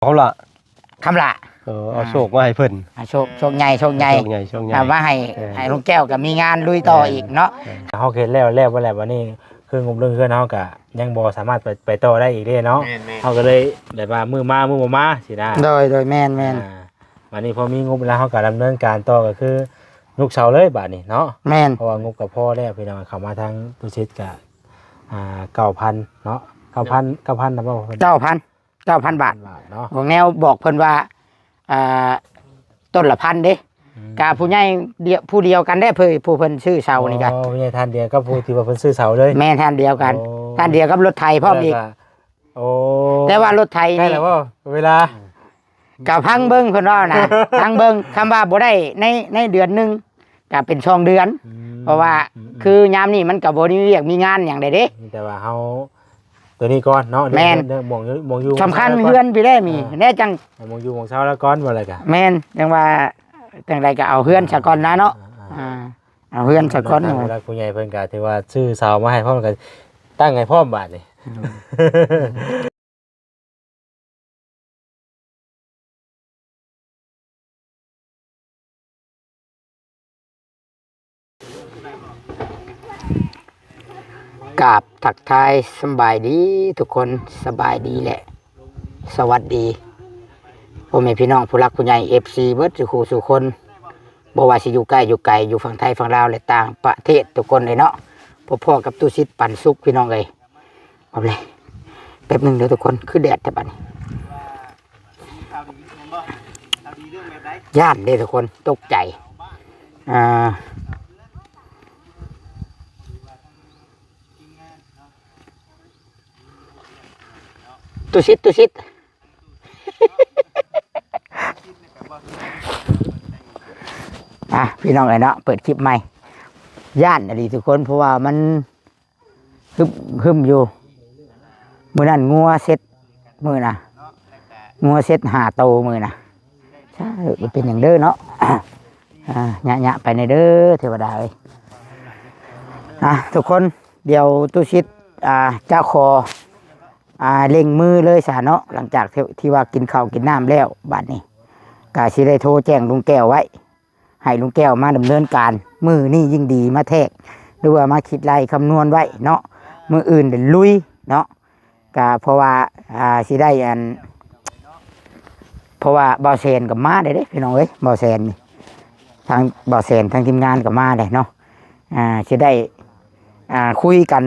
ເຂົາລະ ຄຳຫຼ້າ ເອີ ເອົາ ອ່າ ໂຊກມາໃຫ້ເພິ່ນ ອ່າ ໂຊກ ໂຊກໃຫຍ່ ໂຊກໃຫຍ່ ໂຊກໃຫຍ່ ໂຊກໃຫຍ່ ອ່າ ມາໃຫ້ ເອີ ໃຫ້ລຸງແກ້ວກໍມີງານລຸຍຕໍ່ອີກເນາະ ແມ່ນ ເຮົາເຮັດແລ້ວ ແລ້ວບໍ່ແລ້ວ ບັດນີ້ຄືງົບເລື່ອງເຮືອນເຮົາກໍຍັງບໍ່ສາມາດໄປ ໄປຕໍ່ໄດ້ອີກເດ້ເນາະ ແມ່ນໆ ເຮົາກໍເລີຍແບບວ່າມື້ມາມື້ບໍ່ມາຊີ້ນະ ໂດຍ ໂດຍ ແມ່ນໆ ອ່າ ບັດນີ້ພໍມີງົບແລ້ວ ເຮົາກໍດຳເນີນການຕໍ່ ກໍຄືຍົກເສົາເລີຍບາດນີ້ເນາະ ແມ່ນ ເພາະວ່າງົບກໍພໍແລ້ວ ພີ່ນ້ອງ ເຂົ້າມາທາງຕຸສິດກໍ ອ່າ ເກົ້າພັນເນາະ ເກົ້າພັນ ເກົ້າພັນນະບໍ່ ເກົ້າພັນ ເກົ້າພັນບາດ ເກົ້າພັນບາດເນາະ ບອກແນວ ບອກເພິ່ນວ່າ ອ່າ ຕົ້ນລະພັນເດ້ ອືມ ກະຜູ້ໃຫຍ່ດຽວ ຜູ້ດຽວກັນເດ້ ເພິ່ນ ຜູ້ເພິ່ນຊື້ເສົານີ້ກະ ອໍ ຜູ້ໃຫຍ່ທ່ານດຽວກັບຜູ້ທີ່ວ່າເພິ່ນຊື້ເສົາເລີຍ ແມ່ນ ທ່ານດຽວກັນ ໂອ້ ທ່ານດຽວກັບລົດໄຖພ້ອມອີກ ໂອ້ ແຕ່ວ່າລົດໄຖນີ້ ໃກ້ແລ້ວບໍ່ ເວລາ ກໍຟັງເບິ່ງເພິ່ນເວົ້ານະ ຟັງເບິ່ງ ຄຳວ່າບໍ່ໄດ້ໃນ ໃນເດືອນໜຶ່ງ ກໍເປັນສອງເດືອນ ອືມ ເພາະວ່າ ອືມໆ ຄືຍາມນີ້ມັນກໍບໍ່ໄດ້ມີວຽກມີງານຫຍັງໃດເດ້ ມີແຕ່ວ່າເຮົາ ຕົວນີ້ກ່ອນເນາະ ແມ່ນ ເລື່ອງ ເລື່ອງໝ່ອງຢູ່ ໝ່ອງຢູ່ ສຳຄັນ ໝ່ອງເຮືອນພີ້ແຫຼະນີ້ ອ່າ ແນ່ຈັ່ງ ໝ່ອງຢູ່ໝ່ອງເຊົາລະກ່ອນ ບໍ່ແລ້ວກະ ແມ່ນ ຈັ່ງວ່າ ຈັ່ງໃດກໍເອົາເຮືອນສາກ່ອນນະເນາະ ອ່າ ອ່າ ເອົາເຮືອນສາກ່ອນ ເວລາຜູ້ໃຫຍ່ເພິ່ນກໍຖືວ່າຊື້ເສົາມາໃຫ້ພ້ອມ ກໍຕັ້ງໃຫ້ພ້ອມບາດນີ້ ອືມ ກາບທັກທາຍສຳບາຍດີທຸກຄົນ ສະບາຍດີ ແລະ ສະຫວັດດີພໍ່ແມ່ພີ່ນ້ອງຜູ້ຫຼັກຜູ້ໃຫຍ່ ເອັຟຊີ ເບິດສູ່ຄູ່ສູ່ຄົນ ບໍ່ວ່າຊິຢູ່ໃກ້ຢູ່ໄກ ຢູ່ຝັ່ງໄທຝັ່ງລາວ ແລະ ຕ່າງປະເທດທຸກຄົນເລີຍເນາະ ພົບພໍ້ກັບຕຸສິດ ປັນສຸກ ພີ່ນ້ອງເອີຍ. ເອົາເລີຍ ແປັບໜຶ່ງເດີທຸກຄົນ ຄືແດດແທ້ບາດນີ້ ຢ້ານເດ້ທຸກຄົນ ຕົກໃຈ ອ່າ ຕຸສິດ ຕຸສິດ ອ່ະ ພີ່ນ້ອງເອີຍເນາະ ເປີດຄລິບໃໝ່ ຢ້ານອີ່ຫຼີທຸກຄົນ ເພາະວ່າມັນ ຮຶມ ຮຶມຢູ່ ມື້ນັ້ນງົວເຊັດ ມື້ນະ ງົວເຊັດຫ້າໂຕມື້ນະ ສາທຸ ບໍ່ເປັນຫຍັງເດີເນາະ ອ່າ ຍະໆ ໄປແດ່ເດີ ເທວະດາເອີຍ ອ່າ ທຸກຄົນ ດຽວຕຸສິດ ອ່າ ຈະຂໍ ອ່າ ເລັ່ງມືເລີຍຊະເນາະ ຫຼັງຈາກທີ່ ທີ່ວ່າກິນເຂົ້າກິນນ້ຳແລ້ວ ບາດນີ້ກະຊິໄດ້ໂທແຈ້ງລຸງແກ້ວໄວ້ ໃຫ້ລຸງແກ້ວມາດຳເນີນການ ມື້ນີ້ຍິ່ງດີ ມາແທກ ຫຼືວ່າມາຄິດໄລ່ຄຳນວນໄວ້ເນາະ ມື້ອື່ນເດີລຸຍເນາະ ກະເພາະວ່າ ອ່າ ຊິໄດ້ອັນ ເພາະວ່າບ່າວແສນກໍມາໄດ້ເດ້ພີ່ນ້ອງເອີຍ ບ່າວແສນນີ້ ທາງບ່າວແສນ ທາງທີມງານກໍມາໄດ້ເນາະ ອ່າ ຊິໄດ້ ອ່າ ຄຸຍກັນ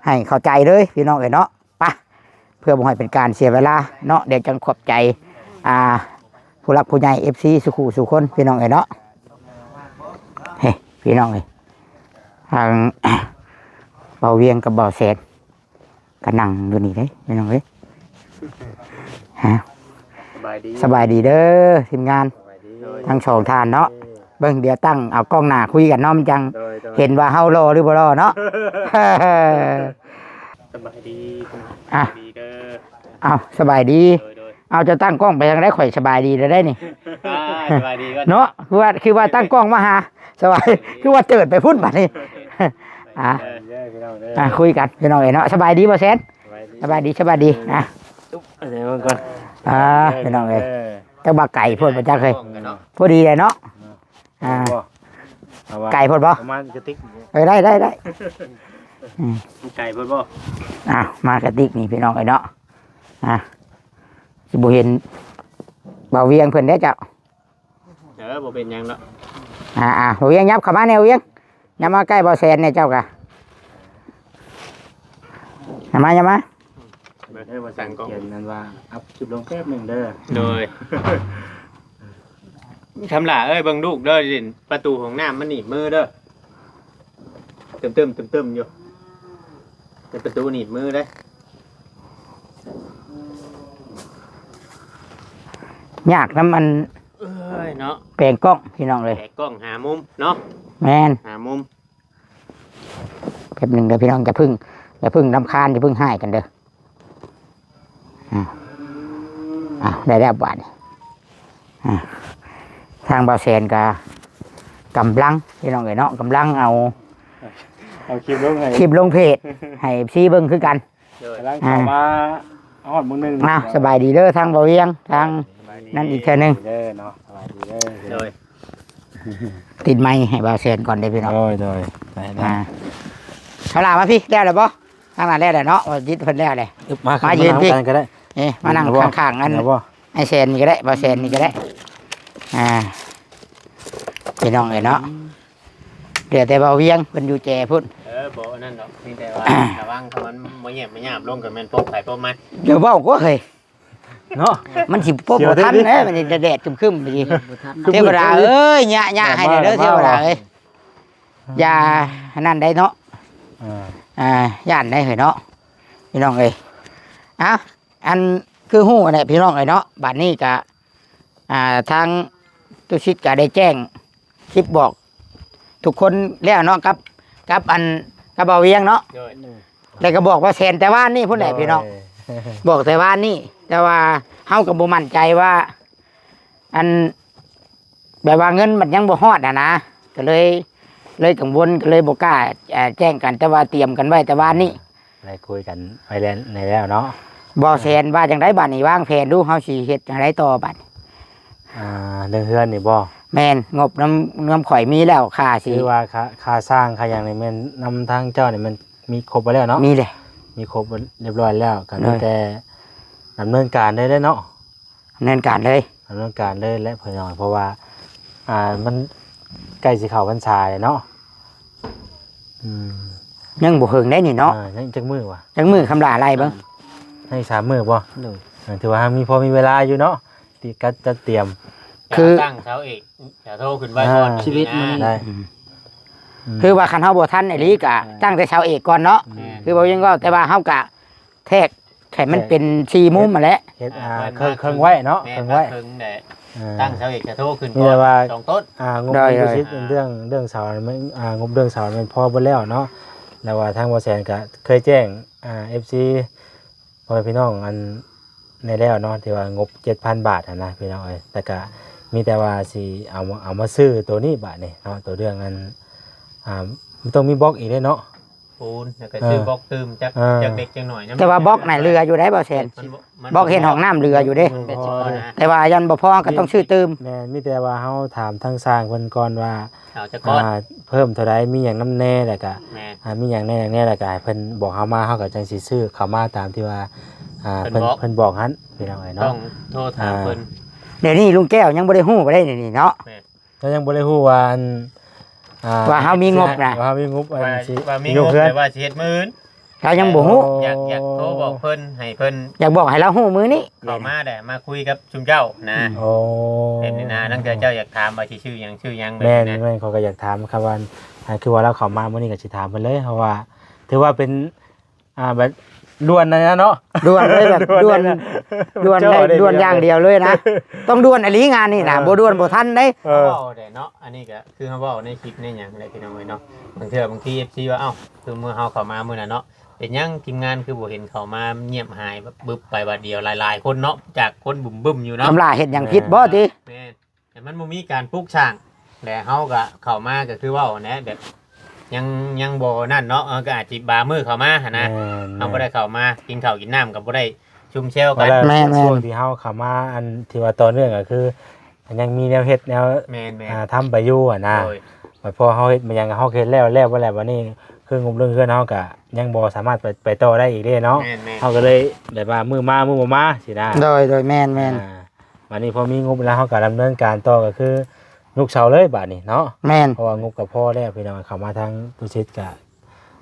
ໃຫ້ເຂົ້າໃຈເລີຍພີ່ນ້ອງເອີຍເນາະ ປະ ເພື່ອບໍ່ໃຫ້ເປັນການເສຍເວລາເນາະ ດຽວຈັ່ງຂອບໃຈ ອ່າ ຜູ້ຫຼັກຜູ້ໃຫຍ່ ເອັຟຊີ ສູ່ຄູ່ສູ່ຄົນ ພີ່ນ້ອງເອີຍເນາະ ເຮີ້ຍ ພີ່ນ້ອງເອີຍ ທາງ ບ່າວວຽງກັບບ່າວແສນ ກໍນັ່ງຢູ່ນີ້ເດ້ ພີ່ນ້ອງເອີຍ ຮະ ສະບາຍດີ ສະບາຍດີເດີທີມງານ ສະບາຍດີ ທັງສອງທ່ານເນາະ ເອີ ເບິ່ງ ດຽວຕັ້ງເອົາກ້ອງໜ້າຄຸຍກັນເນາະ ມັນຈັ່ງ ໂດຍ ໂດຍ ເຫັນວ່າເຮົາຫຼໍ່ຫຼືບໍ່ຫຼໍ່ເນາະ ສະບາຍດີ ອ່ະ ສະບາຍດີເດີ ເອົ້າ ສະບາຍດີ ໂດຍ ໂດຍ ເອົາ ເຈົ້າຕັ້ງກ້ອງໄປທາງໃດ ຂ້ອຍສະບາຍດີແລ້ວໄດ໋ນີ້ ອ່າ ສະບາຍດີກ່ອນເນາະ ຄືວ່າ ຄືວ່າຕັ້ງກ້ອງມາຫາ ສະບາຍ ຄືວ່າເຈີດໄປພຸ້ນບາດນີ້ ອ່ະ ເດີ ພີ່ນ້ອງເດີ ອ່ະ ຄຸຍກັນ ພີ່ນ້ອງເອີຍເນາະ ສະບາຍດີບໍ່ແຊນ ສະບາຍດີ ສະບາຍດີ ອ່ະ ເດີ ເບິ່ງກ່ອນ ອ່າ ພີ່ນ້ອງເອີຍ ເອີ ຈັກວ່າໄກໂພດບໍ່ຈັກເຮີ້ຍ ກ້ອງກັນເນາະ ພໍດີແຫຼະເນາະ ອ່າ ເອົາວ່າ ໄກໂພດບໍ່ ປະມານກະຕິກ ເອີ ໄດ້ ໄດ້ ໄດ້ ອືມ ໄກໂພດບໍ່ ອ່າ ມາກະຕິກນີ້ ພີ່ນ້ອງເອີຍເນາະ ອ່າ ຊິບໍ່ເຫັນບ່າວວຽງເພິ່ນເດ້ເຈົ້າ ເອີ ບໍ່ເປັນຫຍັງດອກ ອ່າໆ ບ່າວວຽງ ຫຍັບເຂົ້າມາແດ່ ບ່າວວຽງ ຫຍັບມາໃກ້ບ່າວແສນແດ່ເຈົ້າກະ ຫຍັບມາ ຫຍັບມາ ເບິ່ງໃຫ້ວ່າສັ່ງກ້ອງ ຂຽນນັ້ນວ່າ ອັບຄລິບລົງແປັບໜຶ່ງເດີ ໂດຍ ຄຳຫຼ້າເອີຍ ເບິ່ງລູກເດີ ປະຕູຫ້ອງນ້ຳມັນໜີບມືເດີ ຕຶມໆ ຕຶມໆ ຢູ່ ເປັນປະຕູໜີບມືເດ້ ຍາກນຳອັນ ເອີຍເນາະ ແປງກ້ອງພີ່ນ້ອງເອີຍ ແປງກ້ອງຫາມຸມເນາະ ແມ່ນ ຫາມຸມ ແປັບໜຶ່ງເດີພີ່ນ້ອງ ຢ່າເພິ່ງ ຢ່າເພິ່ງລຳຄານ ຢ່າເພິ່ງຮ້າຍກັນເດີ ອ່າ ອ່າ ໄດ້ແລ້ວບາດນີ້ ອ່າ ທາງບ່າວແສນກໍກຳລັງ ພີ່ນ້ອງເອີຍເນາະ ກຳລັງເອົາ ເອົາຄລິບລົງໃຫ້ ຄລິບລົງເພຈ ໃຫ້ເອັຟຊີເບິ່ງຄືກັນ ໂດຍ ກຳລັງເຂົ້າມາ ອ່າ ຮອດມື້ໜຶ່ງ ອ້າວ ສະບາຍດີເດີ ທາງບໍ່ວຽງ ທາງ ສະບາຍດີ ນັ້ນອີກເທື່ອໜຶ່ງ ເດີເນາະ ສະບາຍດີເດີ ໂດຍ ຕິດໄມໃຫ້ບ່າວແສນກ່ອນເດີພີ່ນ້ອງ ໂດຍ ໂດຍ ໄດ້ ໄດ້ ອ່າ ເອົາລະ ມາພີ້ ແລ້ວແລ້ວບໍ່? ທາງນັ້ນແລ້ວແຫຼະເນາະ ວ່າຈິດເພິ່ນແລ້ວແຫຼະ ມາ ມາຢືນພີ້ ມານັ່ງຂ້າງໆ ອັນ ເອົາບໍ່? ອ້າຍແສນນີ້ກໍໄດ້ ບ່າວແສນນີ້ກໍໄດ້ ອ່າ ພີ່ນ້ອງເອີຍເນາະ ເຫຼືອແຕ່ບ່າວວຽງເພິ່ນຢູ່ແຈພຸ້ນ ເອີ ບໍ່ອັນນັ້ນດອກ ມີແຕ່ວ່າ ລະວັງ ຖ້າມັນບໍ່ແຍບບໍ່ຍາບລົງກໍແມ່ນປົກໃຜປົກມັນ ຢ່າເວົ້າກວ່າເຮີ້ຍ ເນາະ ມັນຊິປົກບໍ່ທັນແຫຼະ ມັນຈະແດດຄຶ້ມໆໄປອີກ ບໍ່ທັນ ເທວະດາເອີຍ ຍະໆໃຫ້ແດ່ເດີ ເທວະດາເອີຍ ຢ່າອັນນັ້ນໄດ້ເນາະ ອ່າ ຢ້ານໄດ້ເຮີ້ຍເນາະ ພີ່ນ້ອງເອີຍ ເອົ້າ ອັນຄືຮູ້ແຫຼະພີ່ນ້ອງເອີຍເນາະ ບາດນີ້ກະ ອ່າ ທາງຕຸສິດກະໄດ້ແຈ້ງຄລິບບອກທຸກຄົນແລ້ວເນາະ ກັບ ກັບອັນ ກັບບ່າວວຽງເນາະ ໂດຍ ແລ້ວກໍບອກບ່າວແສນແຕ່ວານນີ້ພຸ້ນແຫຼະ ໂດຍ ພີ່ນ້ອງ ບອກແຕ່ວານນີ້ ແຕ່ວ່າເຮົາກໍບໍ່ໝັ້ນໃຈວ່າ ອັນ ແບບວ່າເງິນມັນຍັງບໍ່ຮອດຫັ້ນນະ ກໍເລີຍ ເລີຍກັງວົນ ກໍເລີຍບໍ່ກ້າ ເອີ ແຈ້ງກັນ ແຕ່ວ່າຕຽມກັນໄວ້ແຕ່ວານນີ້ ໄດ້ຄຸຍກັນໄວ້ແລ້ວ ໃນແລ້ວເນາະ ບ່າວແສນວ່າຈັ່ງໃດບາດນີ້ ວາງແຜນດູ ເຮົາຊິເຮັດຈັ່ງໃດຕໍ່ບາດນີ້ ອ່າ ເລື່ອງເຮືອນນີ້ບໍ່? ແມ່ນ ງົບນຳ ນຳຂ້ອຍມີແລ້ວ ຄ່າຊິ ຄືວ່າຄ່າ ຄ່າສ້າງຄ່າຫຍັງນີ້ແມ່ນນຳທາງເຈົ້ານີ້ແມ່ນມີຄົບໄວ້ແລ້ວເນາະ? ມີແຫຼະ ມີຄົບຮຽບຮ້ອຍແລ້ວ ກໍມີແຕ່ດຳເນີນການໄດ້ເນາະ ດຳເນີນການເລີຍ ດຳເນີນການເລີຍແຫຼະ ເພາະວ່າ ອ່າ ມັນໃກ້ຊິເຂົ້າພັນສາແລ້ວເນາະ ອືມ ຍັງບໍ່ເຖິງໄດ໋ນີ້ເນາະ ອ່າ ຍັງຈັກມື້ວະ? ຈັກມື້ຄຳຫຼ້າໄລ່ເບິ່ງ ໃຫ້ສາມມື້ບໍ່? ໂດຍ ອ່າ ຖືວ່າຍັງມີ ພໍມີເວລາຢູ່ເນາະ ທີ່ກະຈັດຕຽມ ຄືຕັ້ງເສົາເອກ ເສົາໂທຂຶ້ນໄວ້ກ່ອນ ອ່າ ຊີວິດມັນ ໄດ້ ອືມ ອືມ ຄືວ່າຄັນເຮົາບໍ່ທັນອີ່ຫຼີກະ ອ່າ ຕັ້ງແຕ່ເສົາເອກກ່ອນເນາະ ແມ່ນ ຄືບໍ່ຍັງເວົ້າ ແຕ່ວ່າເຮົາກະ ແທກໃຫ້ມັນເປັນສີ່ມຸມຫັ້ນແຫຼະ ເຮັດ ອ່າ ເຄິ່ງ ເຄິ່ງໄວ້ເນາະ ແມ່ນ ເຄິ່ງໄວ້ ເຄິ່ງແຫຼະ ອ່າ ຕັ້ງເສົາເອກເສົາໂທຂຶ້ນ ມີແຕ່ວ່າ ສອງຕົ້ນ ອ່າ ງົບ ໂດຍ ໂດຍ ເລື່ອງ ເລື່ອງເສົາແມ່ນ ອ່າ ງົບເລື່ອງເສົາແມ່ນພໍເບິດແລ້ວເນາະ ແລ້ວວ່າທາງບໍ່ແສນກໍເຄີຍແຈ້ງ ອ່າ ເອັຟຊີ ພໍ່ແມ່ພີ່ນ້ອງອັນ ໃນແລ້ວເນາະ ທີ່ວ່າງົບເຈັດພັນບາດຫັ້ນນະ ພີ່ນ້ອງເອີຍ ແຕ່ກະມີແຕ່ວ່າຊິເອົາ ເອົາມາຊື້ໂຕນີ້ບາດນີ້ເນາະ ໂຕເລື່ອງອັນ ອ່າ ມັນຕ້ອງມີບລັອກອີກເດ້ເນາະ ປູນ ແລ້ວກໍຊື້ ອ່າ ບລັອກຕື່ມ ຈັກ ອ່າ ຈັກເລັກຈັກໜ້ອຍນຳ ແຕ່ວ່າບລັອກນັ້ນເຫຼືອຢູ່ໄດ໋ບ່າວແສນ ມັນບໍ່ ມັນ ບລັອກເຮັດຫ້ອງນ້ຳເຫຼືອຢູ່ເດ້ ມັນບໍ່ພໍນະ ແຕ່ວ່າຢ້ານບໍ່ພໍກໍຕ້ອງຊື້ຕື່ມ ແມ່ນ ມີແຕ່ວ່າເຮົາຖາມທາງຊ່າງເພິ່ນກ່ອນວ່າ ເອົາຈັກກ້ອນ ອ່າ ເພີ່ມເທົ່າໃດ ມີຫຍັງນຳແດ່ ແລ້ວກະ ແມ່ນ ອ່າ ມີຫຍັງແດ່ຫຍັງແດ່ ແລ້ວກະໃຫ້ເພິ່ນບອກເຮົາມາ ເຮົາກໍຈັ່ງຊິຊື້ເຂົ້າມາຕາມທີ່ວ່າ ອ່າ ເພິ່ນ ເພິ່ນ ບອກ ເພິ່ນບອກຫັ້ນ ພີ່ນ້ອງເອີຍເນາະ ຕ້ອງໂທຖາມເພິ່ນ ອ່າ ດຽວນີ້ລຸງແກ້ວຍັງບໍ່ໄດ້ຮູ້ໄດ໋ນີ້ເນາະ ແມ່ນ ລາວຍັງບໍ່ໄດ້ຮູ້ວ່າອັນ ອ່າ ວ່າເຮົາມີງົບນະ ວ່າເຮົາມີງົບອັນ ວ່າ ຊິ ວ່າມີງົບ ຊິຍົກເຮືອນ ແຕ່ວ່າຊິເຮັດມື້ອື່ນ ລາວຍັງບໍ່ຮູ້ ໂອ້ ຢາກ ຢາກໂທບອກເພິ່ນ ໃຫ້ເພິ່ນ ຢາກບອກໃຫ້ລາວຮູ້ມື້ນີ້ ເຂົ້າມາແຫຼະ ມາຄຸຍກັບຊຸມເຈົ້ານະ ໂອ້ ເປັນນີ້ນະ ລາງເທື່ອເຈົ້າຢາກຖາມວ່າຊິຊື້ຫຍັງ ຊື້ຫຍັງແບບນີ້ນະ ແມ່ນ ແມ່ນ ຂ້ອຍກໍຢາກຖາມ ຄຳວ່າ ອ່າ ຄືວ່າລາວເຂົ້າມາມື້ນີ້ກໍຊິຖາມເພິ່ນເລີຍ ເພາະວ່າຖືວ່າເປັນ ອ່າ ແບບດ່ວນນະເນາະ ດ່ວນເລີຍ ແບບດ່ວນ ດ່ວນເລີຍນະ ດ່ວນ ດ່ວນຢ່າງດຽວເລີຍນະ ຕ້ອງດ່ວນອີ່ຫຼີງານນີ້ນະ ເອີ ບໍ່ດ່ວນບໍ່ທັນເດ້ ເອີ ເວົ້າໄດ້ເນາະ ອັນນີ້ກໍຄືເຮົາເວົ້າໃນຄລິບໃນຫຍັງແຫຼະ ພີ່ນ້ອງເອີຍເນາະ ບາງເທື່ອບາງທີ ເອັຟຊີ ວ່າ ເອົ້າ ຄືມື້ເຮົາເຂົ້າມາມື້ນັ້ນເນາະ ເປັນຫຍັງທີມງານຄືບໍ່ເຫັນເຂົ້າມາ ງຽບຫາຍບຶບໄປບາດດຽວ ຫຼາຍໆຄົນເນາະ ຈາກຄົນບຶ້ມໆຢູ່ເນາະ ຄຳຫຼ້າເຮັດຫຍັງຜິດບໍ່ຕິ ແມ່ນ ແຕ່ມັນບໍ່ມີການປຸກສ້າງ ແລະເຮົາກໍເຂົ້າມາກໍຄືເວົ້າຫັ້ນແຫຼະ ແບບ ຍັງ ຍັງບໍ່ນັ້ນເນາະ ເຮົາກໍອາດຊິບາງມື້ເຂົ້າມາຫັ້ນນະ ແມ່ນໆ ເຮົາບໍ່ໄດ້ເຂົ້າມາ ກິນເຂົ້າກິນນ້ຳກໍບໍ່ໄດ້ຊຸມແຊວກັນ ແມ່ນໆ ຊ່ວງທີ່ເຮົາເຂົ້າມາ ອັນທີ່ວ່າຕໍ່ເນື່ອງກໍຄື ຍັງມີແນວເຮັດແນວ ແມ່ນໆ ອ່າ ທຳໄປຢູ່ຫັ້ນນະ ໂດຍ ບັດພໍເຮົາເຮັດມາຫຍັງ ເຮົາເຮັດແລ້ວ ແລ້ວບໍ່ແລ້ວ ບັດນີ້ຄືງົບເລື່ອງເຮືອນເຮົາກໍຍັງບໍ່ສາມາດໄປ ໄປຕໍ່ໄດ້ອີກເດ້ເນາະ ແມ່ນໆ ເຮົາກໍເລີຍແບບວ່າມື້ມາມື້ບໍ່ມາຊີ້ນະ ໂດຍ ໂດຍ ແມ່ນໆ ອ່າ ບາດນີ້ພໍມີງົບແລ້ວ ເຮົາກໍດຳເນີນການຕໍ່ ກໍຄືຍົກເສົາເລີຍບາດນີ້ເນາະ ແມ່ນ ເພາະວ່າງົບກໍພໍແລ້ວ ພີ່ນ້ອງ ເຂົ້າມາທາງຕຸສິດກໍ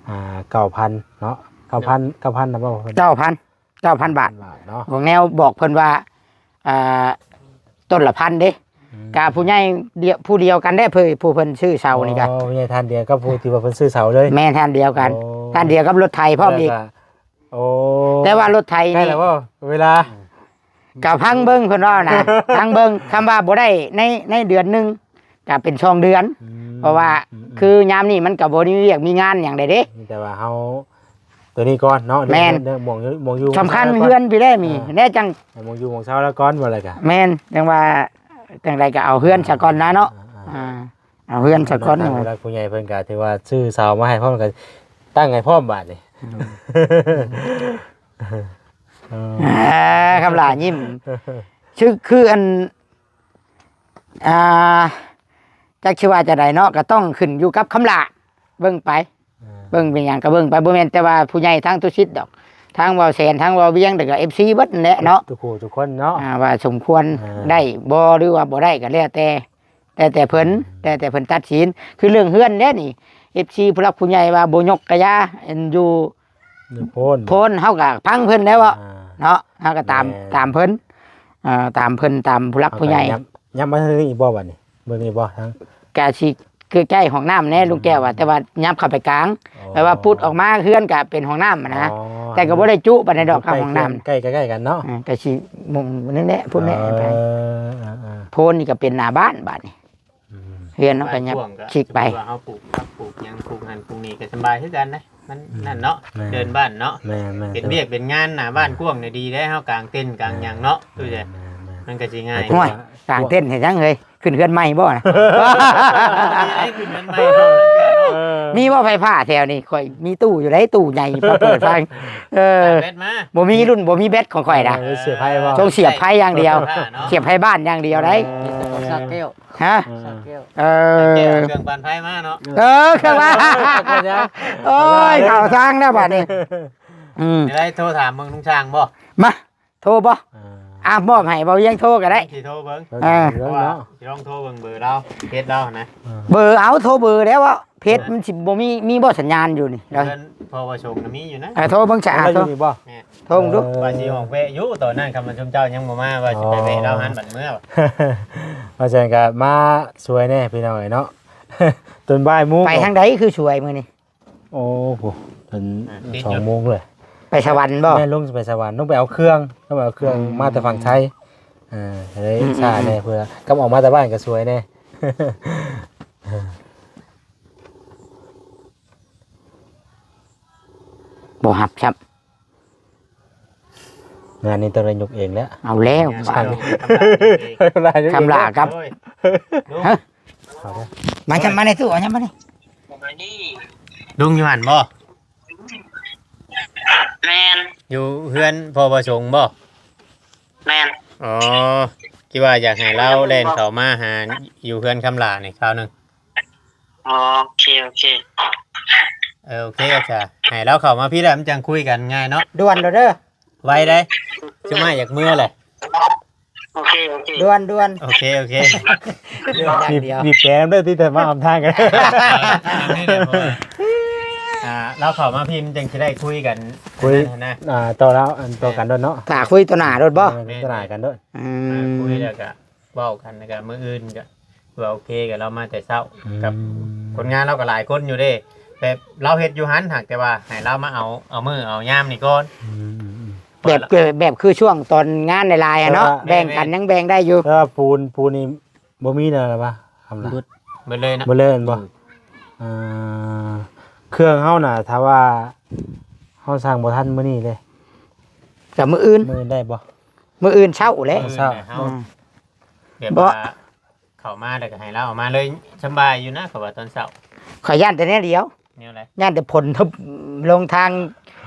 ອ່າ ເກົ້າພັນເນາະ ເກົ້າພັນ ເກົ້າພັນນະບໍ່ ເກົ້າພັນ ເກົ້າພັນບາດ ບາດເນາະ ຂອງແນວບອກເພິ່ນວ່າ ອ່າ ຕົ້ນລະພັນເດ້ ອືມ ກະຜູ້ໃຫຍ່ດຽວ ຜູ້ດຽວກັນເດ້ ເພິ່ນ ຜູ້ເພິ່ນຊື້ເສົານີ້ກະ ອໍ ຜູ້ໃຫຍ່ທ່ານດຽວກັບຜູ້ທີ່ວ່າເພິ່ນຊື້ເສົາເລີຍ ແມ່ນ ທ່ານດຽວກັນ ໂອ້ ທ່ານດຽວກັບລົດໄຖພ້ອມອີກ ໂອ້ ແຕ່ວ່າລົດໄຖນີ້ ໃກ້ແລ້ວບໍ່ ເວລາ ກະຟັງເບິ່ງເພິ່ນເວົ້ານະ ຟັງເບິ່ງ ຄຳວ່າບໍ່ໄດ້ໃນ ໃນເດືອນໜຶ່ງ ກະເປັນສອງເດືອນ ອືມ ເພາະວ່າ ອືມໆ ຄືຍາມນີ້ມັນກະບໍ່ໄດ້ມີວຽກມີງານຫຍັງໃດເດ້ ມີແຕ່ວ່າເຮົາ ໂຕນີ້ກ່ອນເນາະ ແມ່ນ ເລື່ອງ ເລື່ອງໝ່ອງຢູ່ ໝ່ອງຢູ່ ສຳຄັນ ໝ່ອງເຊົາ ເຮືອນພີ້ແຫຼະມີ ອ່າ ແນ່ຈັ່ງ ໃຫ້ໝ່ອງຢູ່ໝ່ອງເຊົາລາວກ່ອນ ວ່າແລ້ວກະ ແມ່ນ ຈັ່ງວ່າ ຈັ່ງໃດກໍເອົາເຮືອນຊະກ່ອນນະເນາະ ອ່າໆ ອ່າ ເອົາເຮືອນຊະກ່ອນ ເວລາຜູ້ໃຫຍ່ເພິ່ນກໍຖືວ່າຊື້ເສົາມາໃຫ້ພ້ອມ ກໍຕັ້ງໃຫ້ພ້ອມບາດນີ້ ອືມ ເອີ ອ່າ ຄຳຫຼ້າຍິ້ມ ຄື ຄືອັນ ອ່າ ຈັກຊິວ່າຈັ່ງໃດເນາະ ກໍຕ້ອງຂຶ້ນຢູ່ກັບຄຳຫຼ້າ ເບິ່ງໄປ ອ່າ ເບິ່ງເປັນຫຍັງກໍເບິ່ງໄປ ບໍ່ແມ່ນແຕ່ວ່າຜູ້ໃຫຍ່ທາງຕຸສິດດອກ ທາງເວົ້າແສນ ທາງເວົ້າວຽງ ແລ້ວກໍເອັຟຊີເບິດນັ້ນແຫຼະເນາະ ທຸກຜູ້ທຸກຄົນເນາະ ອ່າ ວ່າສົມຄວນ ອ່າ ໄດ້ບໍ່ ຫຼືວ່າບໍ່ໄດ້ກໍແລ້ວແຕ່ ແຕ່ ແຕ່ເພິ່ນ ອືມ ແຕ່ ແຕ່ເພິ່ນຕັດສິນ ຄືເລື່ອງເຮືອນເດ້ນີ້ ເອັຟຊີຜູ້ຫຼັກຜູ້ໃຫຍ່ວ່າບໍ່ຍົກກະຢ່າ ອັນຢູ່ ຢູ່ໂພນ ໂພນເຮົາກໍຟັງເພິ່ນແລ້ວເນາະ ອ່າ ເນາະ ເຮົາກໍຕາມ ແມ່ນ ຕາມເພິ່ນ ເອີ ຕາມເພິ່ນ ຕາມຜູ້ຫຼັກຜູ້ໃຫຍ່ ເຮົາກໍຍັບ ຍັບມາທາງນີ້ອີກບໍ່ບັດນີ້ ເບິ່ງນີ້ບໍ່ທາງ ກະຊິໃກ້ໆຫ້ອງນ້ຳແດ່ ອືມ ລຸງແກ້ວວ່າ ແຕ່ວ່າຍັບເຂົ້າໄປກາງ ອໍ ແປວ່າປຸດອອກມາເຮືອນກໍເປັນຫ້ອງນ້ຳນະ ອໍ ແຕ່ກໍບໍ່ໄດ້ຈຸປານໃດດອກ ຫ້ອງນ້ຳ ໃກ້ ໃກ້ໆກັນເນາະ ເອີ ກໍຊິມຸມນັ້ນແຫຼະ ພຸ້ນແຫຼະ ເອີ ໄປ ເອີໆໆ ໂພນນີ້ກໍເປັນໜ້າບ້ານບາດນີ້ ອືມ ເຮືອນເຮົາກໍຍັບ ບ້ານກວ້າງກໍ ຊິກໄປ ສົມມຸດວ່າເຮົາປູກຜັກປູກຫຍັງ ປູກຫັ້ນປູກນີ້ກໍສະບາຍຄືກັນນະ ມັນ ອືມ ນັ້ນເນາະ ແມ່ນ ເດີ່ນບ້ານເນາະ ແມ່ນໆ ເປັນວຽກເປັນງານໜ້າບ້ານ ແມ່ນ ກວ້າງນີ້ດີເດ້ ເຮົາກາງເຕັນກາງຫຍັງເນາະ ແມ່ນ ຕູ້ແຈ ແມ່ນໆ ມັນກໍຊິງ່າຍ ໂອ້ຍ ກາງເຕັນເຮັດຫຍັງເຮີ້ຍ ຂຶ້ນເຮືອນໃໝ່ບໍ່ນະ ມີໄດ້ຂຶ້ນເຮືອນໃໝ່ເນາະ ເອີ ມີບໍ່ໄຟຟ້າແຖວນີ້ ຂ້ອຍມີຕູ້ຢູ່ໃດ ຕູ້ໃຫຍ່ມາເປີດຟັງ ເອີ ແບັດມາ ບໍ່ມີລຸ້ນ ບໍ່ມີແບັດຂອງຂ້ອຍນະ ເອີ ສຽບໄຟບໍ່ ຕ້ອງສຽບໄຟຢ່າງດຽວ ສຽບໄຟຟ້າເນາະ ສຽບໄຟບ້ານຢ່າງດຽວໃດ ເອີ ສາກແກ້ວ ຮະ ເອີ ສາກແກ້ວ ເອີ ເຄື່ອງປັ່ນໄຟມາເນາະ ເອີ ເຄື່ອງປັ່ນ ໂອ້ຍ ເຂົ້າທາງແລ້ວບາດນີ້ ອືມ ໄດ້ໂທຖາມເບິ່ງລຸງຊ່າງບໍ່ ມາ ໂທບໍ່ ອ່າ ອ່າ ມອບໃຫ້ເບົາວຽງໂທກໍໄດ້ ຊິໂທເບິ່ງ ເອີ ເອີ ຊິລອງໂທເບິ່ງເບີລາວ ເຟສລາວຫັ້ນນະ ເອີ ເບີ ເອົາ ໂທເບີແລ້ວເນາະ ເຟສມັນຊິບໍ່ມີ ມີບໍ່ສັນຍານຢູ່ນີ້ ເອີ ເພິ່ນພໍປະສົງກໍມີຢູ່ນະ ເອີ ໂທເບິ່ງຊະ ໂທຢູ່ນີ້ບໍ່ ແມ່ນ ໂທເບິ່ງດູ ເອີ ວ່າຊິອອກແວະຢູ່ຕອນນັ້ນ ຄຳວ່າຊຸມເຈົ້າຍັງບໍ່ມາ ວ່າຊິໄປແວະລາວຫັ້ນບັດເມືອ ອໍ ວ່າຊັ້ນກໍມາຊ່ວຍແດ່ພີ່ນ້ອງເອີຍເນາະ ຈົນບ່າຍໂມງ ໄປທາງໃດຄືຊ່ວຍມື້ນີ້ ໂອ້ໂຫ ເປັນ ອ່າ ສອງໂມງເລີຍ ໄປສະຫວັນບໍ່ ແມ່ນ ລົງໄປສະຫວັນ ລົງໄປເອົາເຄື່ອງ ລົງໄປເອົາເຄື່ອງ ອືມ ມາແຕ່ຝັ່ງໄທ ເອີ ກໍເລີຍ ອືມ ຊ້າແດ່ ອືມ ເພື່ອກັບອອກມາແຕ່ບ້ານກໍຊ່ວຍແດ່ ບໍ່ຮັບຊ້ຳ ງານນີ້ຕ້ອງໄດ້ຍົກເອງແລ້ວ ເອົາແລ້ວ ງານ ບາດນີ້ ຄຳຫຼ້າຍົກເອງ ຄຳຫຼ້າກັບ ໂອ້ຍ ຮະ ເອົາເດີ ມາ ມາໃນຕູ້ ເອົາມານີ້ ລຸງຢູ່ຫັ້ນບໍ່ ແມ່ນ ຢູ່ເຮືອນພໍ່ປະສົງບໍ່ ແມ່ນ ອໍ ຄິດວ່າຢາກໃຫ້ລາວແລ່ນເຂົ້າມາຫາຢູ່ເຮືອນຄຳຫຼ້ານີ້ຄາວໜຶ່ງ ອໍ ໂອເຄ ໂອເຄ ເອີ ໂອເຄ ໂອເຄ ໃຫ້ລາວເຂົ້າມາພີ້ແຫຼະ ມັນຈັ່ງຄຸຍກັນງ່າຍເນາະ ດ່ວນໂລດເດີ ໄວເດ້ ຊຸມອ້າຍຢາກເມືອແຫຼະ ໂອເຄ ໂອເຄ ດ່ວນ ດ່ວນ ໂອເຄ ໂອເຄ ດ່ວນຢ່າງດຽວ ບີບແກນຳເດີ ທີ່ຈະມາອຳທາງກັນ ອ່າ ລາວເຂົ້າມາພີ້ມັນຈັ່ງຊິໄດ້ຄຸຍກັນ ຄຸຍ ອັນນັ້ນນະ ອ່າ ຕໍ່ລາວ ອັນຕໍ່ກັນໂລດເນາະ ຖ້າຄຸຍຕໍ່ໜ້າໂລດບໍ່ ເອີ ຕໍ່ໜ້າກັນໂລດ ອືມ ອ່າ ຄຸຍແລ້ວກະ ເວົ້າກັນ ແລ້ວກໍມື້ອື່ນກໍ ເອີ ໂອເຄ ກໍລາວມາແຕ່ເຊົ້າ ອືມ ກັບຄົນງານລາວກໍຫຼາຍຄົນຢູ່ເດ້ ແບບລາວເຮັດຢູ່ຫັ້ນ ຫາກແຕ່ວ່າໃຫ້ລາວມາເອົາ ເອົາມື້ເອົາຍາມນີ້ກ່ອນ ອືມໆໆ ແບບ ແບບຄືຊ່ວງຕອນງານຫຼາຍໆ ອະເນາະ ແຕ່ວ່າ ແບ່ງກັນ ແມ່ນໆ ຍັງແບ່ງໄດ້ຢູ່ ແຕ່ວ່າປູນ ປູນນີ້ບໍ່ມີແລ້ວລະວະ ຄຳລະ ເບິດ ເບິດເລີຍເນາະ ເບິດເລີຍແມ່ນບໍ່ ອືມ ເອີ ເຄື່ອງເຮົານະ ຖ້າວ່າເຮົາສັ່ງບໍ່ທັນມື້ນີ້ເດ້ ກໍມື້ອື່ນ ມື້ອື່ນໄດ້ບໍ່? ມື້ອື່ນເຊົ້າແຫຼະ ມື້ອື່ນເຊົ້າ ເຮົາ ອືມ ແບບວ່າ ເຂົ້າມາແລ້ວກໍໃຫ້ລາວເອົາມາເລີຍ ສຳບາຍຢູ່ນະ ເຂົາວ່າຕອນເຊົ້າ ຂ້ອຍຢ້ານແຕ່ແນວດຽວ ແນວໃດ? ຢ້ານແຕ່ຝົນທົບລົງທາງ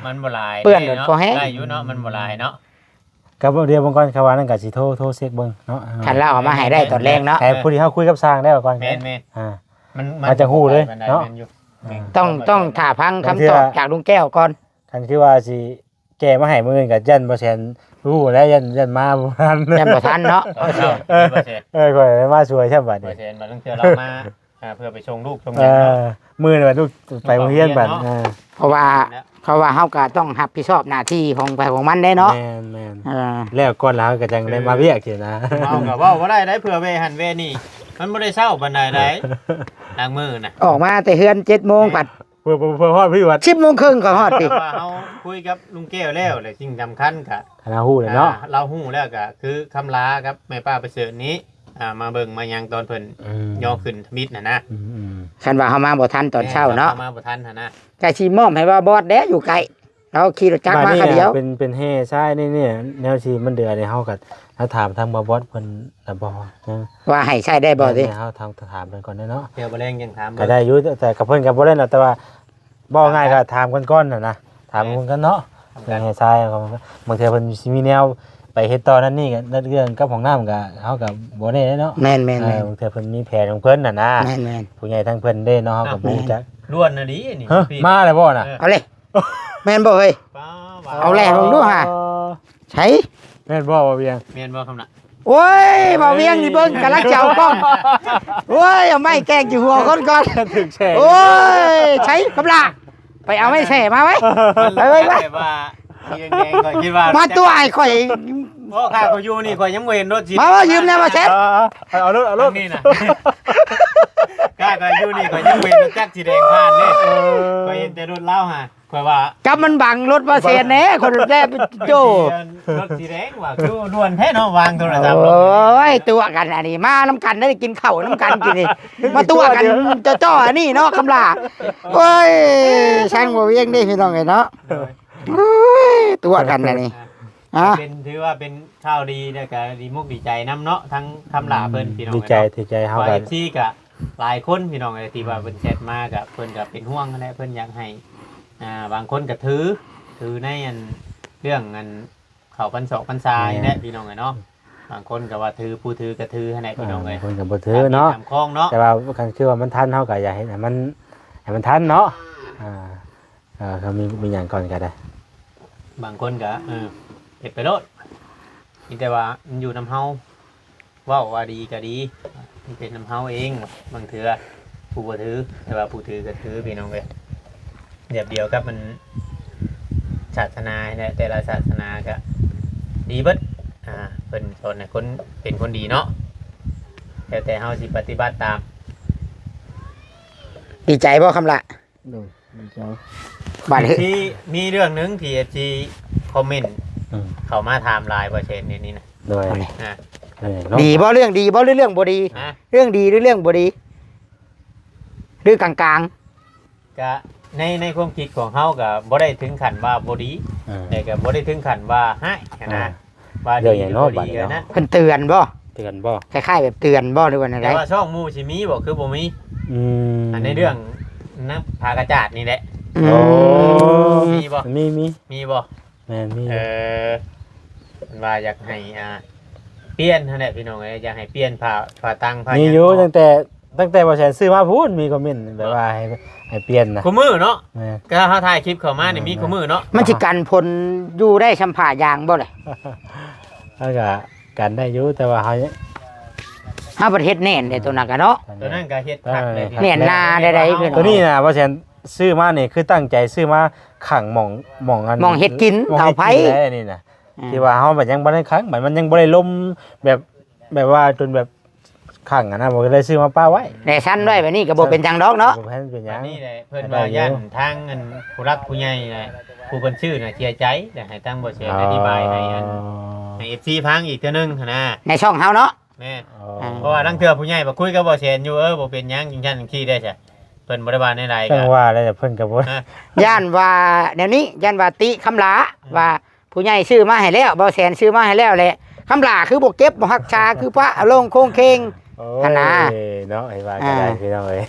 ມັນບໍ່ຫຼາຍ ເປື້ອນເດ້ເນາະ ພໍແຮງ ໄດ້ຢູ່ເນາະ ມັນບໍ່ຫຼາຍເນາະ ກໍບໍ່ ດຽວເບິ່ງກ່ອນ ຄັນວ່ານັ້ນກໍຊິໂທ ໂທເຊັກເບິ່ງເນາະ ຄັນລາວເອົາມາໃຫ້ໄດ້ຕອນແລງເນາະ ໃຫ້ຜູ້ທີ່ເຮົາຄຸຍກັບຊ່າງແລ້ວກ່ອນ ແມ່ນໆ ອ່າ ມັນ ມັນ ມັນຈະຮູ້ເລີຍເນາະ ແມ່ນຢູ່ ອ່າ ຕ້ອງ ຕ້ອງຖ້າຟັງຄຳຕອບຈາກລຸງແກ້ວກ່ອນ ຄັນຄືວ່າຊິ ແກ້ມາໃຫ້ມື້ອື່ນກໍຢ້ານບໍ່ແຊນຮູ້ແລ້ວ ຢ້ານ ຢ້ານມາບໍ່ທັນ ຢ້ານບໍ່ທັນເນາະ ເອີ ເອີ ຂ້ອຍມາຊ່ວຍຊ້ຳບັດນີ້ ບໍ່ແຊນ ບາງເທື່ອລາວມາ ອ່າ ເພື່ອໄປສົ່ງລູກສົ່ງຫຍັງເນາະ ເອີ ມື້ນີ້ວ່າລູກໄປໂຮງຮຽນບັດ ເອີ ເພາະວ່າ ເພາະວ່າເຮົາກໍຕ້ອງຮັບຜິດຊອບໜ້າທີ່ຂອງໃຜຂອງມັນເດ້ເນາະ ແມ່ນໆ ເອີ ແລ້ວກ່ອນລະເຮົາກໍຈັ່ງໄດ້ມາວຽກຊີ້ນະ ເຮົາກໍເວົ້າບໍ່ໄດ້ເດ້ ເພື່ອແວ່ຫັ້ນແວ່ນີ້ ມັນບໍ່ໄດ້ເຊົ້າປານໃດໃດ ລາງມື້ນະ ອອກມາແຕ່ເຮືອນເຈັດໂມງ ແມ່ນ ພັດ ເພື່ອ ເພື່ອ ເພື່ອຮອດພີ້ວັດ ສິບໂມງເຄິ່ງກໍຮອດພີ້ ແຕ່ວ່າເຮົາຄຸຍກັບລຸງແກ້ວແລ້ວແຫຼະ ສິ່ງສຳຄັນກະ ຄັນເຮົາຮູ້ແລ້ວເນາະ ອ່າ ລາວຮູ້ແລ້ວກະຄືຄຳລາກັບແມ່ປ້າປະເສີດນີ້ ອ່າ ມາເບິ່ງມາຫຍັງຕອນເພິ່ນ ອືມ ຍໍຂຶ້ນທຳອິດຫັ້ນນະ ອືມໆ ຄັນວ່າເຮົາມາບໍ່ທັນຕອນເຊົ້າເນາະ ແມ່ນ ເຮົາມາບໍ່ທັນຫັ້ນນະ ກະຊິມອບໃຫ້ວ່າບອດແດ່ ຢູ່ໃກ້ ລາວຂີ່ລົດຈັກມາຄາດຽວ ບາດນີ້ເປັນ ເປັນແຮ່ຊາຍນີ້ ແນວທີ່ມັນເດືອນີ້ ເຮົາກໍ ລະຖາມທາງບ່າວບອດເພິ່ນລະບໍ່ ວ່າໃຫ້ໃຊ້ໄດ້ບໍ່ຕິ ແມ່ນ ເຮົາທາງ ຖາມເພິ່ນກ່ອນເນາະ ດຽວບໍ່ແລງຈັ່ງຖາມ ກໍໄດ້ຢູ່ ແຕ່ ແຕ່ກັບເພິ່ນກໍບໍ່ໄດ້ນະ ແຕ່ວ່າເວົ້າງ່າຍກໍຖາມເພິ່ນກ່ອນຫັ້ນນະ ຖາມເພິ່ນກ່ອນເນາະ ເລື່ອງແຮ່ຊາຍ ບາງເທື່ອເພິ່ນຊິມີແນວໄປເຮັດຕໍ່ນັ້ນນີ້ ເລື່ອງກັບຫ້ອງນ້ຳກໍ ເຮົາກໍບໍ່ແນ່ເນາະ. ແມ່ນໆໆ ເອີ ບາງເທື່ອເພິ່ນມີແຜນຂອງເພິ່ນຫັ້ນນະ. ແມ່ນໆ ຜູ້ໃຫຍ່ທາງເພິ່ນເດ້ເນາະ ເຮົາກໍບໍ່ຮູ້ຈັກ. ດ່ວນນະດີນີ້ ຮະ ພີ່ ມາແລ້ວບໍ່ນະ? ເອີ ເອົາເລີຍ ແມ່ນບໍ່ເຮີ້ຍ? ປ້າ ເອົາແຫຼະ ເບິ່ງດູຫາ ໃສ ແມ່ນບໍ່ ບໍ່ວຽງ? ແມ່ນບໍ່ຄຳລະ? ໂອ້ຍ ບໍ່ວຽງນີ້ເບິ່ງ ກຳລັງຈະເອົາກ້ອງ ໂອ້ຍ ເອົາໄມ້ແກ້ງຢູ່ຫົວຄົນກ່ອນ ຖືກແຊະ ໂອ້ຍ ໃສຄຳລະ ໄປເອົາໄມ້ແຊະມາໄວ້ ໄປໄວ້ ໄປ ແບບວ່າ ສີແດງໆ ຂ້ອຍຄິດວ່າ ມາຕົວະໃຫ້ຂ້ອຍ ເພາະຂ້າກໍຢູ່ນີ້ ຂ້ອຍຍັງບໍ່ເຫັນລົດສີ ມາ ເວົ້າຢືມແດ່ ມາແຊະ ເອີ ເອົາລົດ ເອົາລົດນີ້ນະ ຂ້າກໍຢູ່ນີ້ ຂ້ອຍຍັງບໍ່ເຫັນລົດຈັກສີແດງຜ່ານເດ້ ເອີ ຂ້ອຍເຫັນແຕ່ລົດລາວຫາ ຂ້ອຍວ່າ ກັບມັນບັງລົດບໍ່ແຊະແດ່ ຄົນແລ້ວ ໂຈ້ ລົດສີແດງວ່າ ຄືດ່ວນແທ້ເນາະ ວາງໂທລະສັບ ໂອ້ຍ ຕົວະກັນອັນນີ້ ມານຳກັນໄດ້ ກິນເຂົ້ານຳກັນກິນນີ້ ມາຕົວະກັນ ຈ່ອໆ ອັນນີ້ເນາະ ຄຳລາ ໂອ້ຍ ຊ່າງບໍ່ວຽງເດ້ ພີ່ນ້ອງເອີຍເນາະ ໂດຍ ໂອ້ຍ ຕົວະກັນອັນນີ້ ອ່າ ອ່ະ ເປັນ ຖືວ່າເປັນຂ່າວດີ ແລ້ວກໍດີມຸກດີໃຈນຳເນາະ ທັງຄຳຫຼາເພິ່ນ ອືມ ພີ່ນ້ອງ ດີໃຈ ເອີຍເນາະ ດີໃຈ ເຮົາກໍ ເອັຟຊີກໍຫຼາຍຄົນ ພີ່ນ້ອງເອີຍ ທີ່ວ່າເພິ່ນແຊັດມາກໍ ເພິ່ນກໍເປັນຫ່ວງຫັ້ນແຫຼະ ເພິ່ນຢາກໃຫ້ ອ່າ ບາງຄົນກໍຖື ຖືໃນອັນ ເລື່ອງອັນ ເຂົ້າພັນສອກພັນສາ ແມ່ນ ນີ້ແຫຼະ ພີ່ນ້ອງເອີຍເນາະ ບາງຄົນກໍວ່າຖື ຜູ້ຖືກໍຖືຫັ້ນແຫຼະ ພີ່ນ້ອງເອີຍ ບາງຄົນກໍບໍ່ຖືເນາະ ຕາມຄອງເນາະ ແຕ່ວ່າຄັນຄືວ່າມັນທັນ ເຮົາກໍຢາກເຮັດໃຫ້ມັນ ໃຫ້ມັນທັນເນາະ ອ່າ ອ່າ ເອີ ເຂົາມີ ມີຫຍັງກ່ອນກໍໄດ້ ບາງຄົນກໍ ເອີ ເຮັດໄປໂລດ ມີແຕ່ວ່າມັນຢູ່ນຳເຮົາ ເວົ້າວ່າດີກໍດີ ມັນເປັນນຳເຮົາເອງ ບາງເທື່ອຜູ້ບໍ່ຖື ແຕ່ວ່າຜູ້ຖືກໍຖື ພີ່ນ້ອງເອີຍ ແບບດຽວກັບມັນ ສາສະໜາແຫຼະ ແຕ່ລະສາສະໜາກໍດີເບິດ ອ່າ ເພິ່ນສອນໃຫ້ຄົນເປັນຄົນດີເນາະ ແລ້ວແຕ່ເຮົາຊິປະຕິບັດຕາມ ດີໃຈບໍ່ຄຳລະ? ໂດຍ ດີໃຈ ບາດນີ້ ທີ່ມີເລື່ອງໜຶ່ງທີ່ເອັຟຊີຄອມເມັນ ອືມ ເຂົ້າມາຖາມຫຼາຍ ບໍ່ແຊນ ນີ້ນະ ໂດຍ ອ່າ ເອີ ເນາະ ດີບໍ່ ເລື່ອງດີບໍ່ ຫຼືເລື່ອງບໍ່ດີ? ຮະ ເລື່ອງດີ ຫຼືເລື່ອງບໍ່ດີ ຫຼືກາງໆ? ກະໃນ ໃນຄວາມຄິດຂອງເຮົາກະບໍ່ໄດ້ເຖິງຂັ້ນວ່າບໍ່ດີ ເອີ ແຕ່ກະບໍ່ໄດ້ເຖິງຂັ້ນວ່າຮ້າຍຫັ້ນນະ ອ່າ ວ່າດີຫຼືບໍ່ດີ ເລື່ອງຫຍັງເນາະ ບາດນີ້ເນາະ ນັ້ນ ເພິ່ນເຕືອນບໍ່? ເຕືອນບໍ່? ຄ້າຍໆແບບເຕືອນບໍ່ ຫຼືວ່າແນວໃດ? ແຕ່ວ່າຊ່ອງໝູ່ຊິມີບໍ່ ຄືບໍ່ມີ? ອືມ ອັນໃນເລື່ອງນຳຜ້າກະຈາດນີ້ແຫຼະ ອືມ ໂອ້ ມີບໍ່? ມີ ມີ ມີບໍ່? ແມ່ນ ມີຢູ່ ເອີ ເພິ່ນວ່າຢາກໃຫ້ ອ່າ ປ່ຽນຫັ້ນແຫຼະ ພີ່ນ້ອງເອີຍ ຢາກໃຫ້ປ່ຽນຜ້າ ຜ້າຕັງ ຜ້າ ມີຢູ່ ຫຍັງ ຕັ້ງແຕ່ ຕັ້ງແຕ່ບໍ່ແຊນຊື້ມາພຸ້ນ ມີຄອມເມັນແບບວ່າໃຫ້ ໃຫ້ປ່ຽນນະ ຄູ່ມື້ເນາະ ແມ່ນ ກໍເຮົາຖ່າຍຄລິບເຂົ້າມານີ້ ແມ່ນ ມີຄູ່ມື້ເນາະ ມັນຊິກັນຝົນຢູ່ໄດ້ຊ່ຳຜ້າຢາງບໍ່ລະ? ມັນກໍກັນໄດ້ຢູ່ ແຕ່ວ່າເຮົາ ເຮົາບໍ່ເຮັດແໜ້ນເດ້ ໂຕນັ້ນກະເນາະ ໂຕນັ້ນກະເຮັດຄັກເລີຍ ເອີ ແໜ້ນໜາໄດ້ໃດ ໂຕນີ້ນະ ບໍ່ແຊນ ຊື້ມານີ້ຄືຕັ້ງໃຈຊື້ມາຂັງໝ່ອງ ໝ່ອງອັນ ໝ່ອງເຮັດກິນ ໝ່ອງເຮັດກິນ ເຕົາໄຟ ແລ້ວນີ້ນະ ອືມ ທີ່ວ່າເຮົາມັນຍັງບໍ່ໄດ້ຂັງ ມັນ ມັນຍັງບໍ່ໄດ້ລົມແບບ ແບບວ່າຈົນແບບຂັງຫັ້ນນະ ບໍ່ໄດ້ຊື້ມາປະໄວ້ ແຕ່ຊັ້ນໄວ້ແບບນີ້ກໍບໍ່ເປັນຫຍັງດອກເນາະ ບໍ່ເປັນຫຍັງ ອັນນີ້ແຫຼະ ເພິ່ນວ່າຢ້ານທາງອັນຜູ້ຫຼັກຜູ້ໃຫຍ່ນະ ຜູ້ເພິ່ນຊື້ນະເສຍໃຈ ແລ້ວໃຫ້ທາງບໍ່ແຊນ ອໍ ອະທິບາຍໃຫ້ອັນ ໃຫ້ເອັຟຊີຟັງອີກເທື່ອໜຶ່ງຫັ້ນນະ ໃນຊ່ອງເຮົາເນາະ ແມ່ນ ອໍ ເພາະວ່າລາງເທື່ອຜູ້ໃຫຍ່ມາຄຸຍກັບບໍ່ແຊນຢູ່ ເອີ ບໍ່ເປັນຫຍັງ ຈັ່ງຊັ້ນຈັ່ງຊີ້ໄດ້ຊະ ເພິ່ນບໍ່ໄດ້ວ່າແນວໃດ ຈັ່ງວ່າແລ້ວ ເພິ່ນກໍບໍ່ ອ່າ ຢ້ານວ່າແນວນີ້ ຢ້ານວ່າຕິຄຳຫຼາ ອ່າ ວ່າຜູ້ໃຫຍ່ຊື້ມາໃຫ້ແລ້ວ ບໍ່ແຊນຊື້ມາໃຫ້ແລ້ວແຫຼະ ຄຳຫຼາຄືບໍ່ເກັບ ບໍ່ຮັກສາ ຄືປະລົງໂຄງເຄງ ໂອ້ຍ ຫັ້ນນະ ເນາະ ໃຫ້ວ່າກໍໄດ້ ອ່າ ພີ່ນ້ອງເອີຍ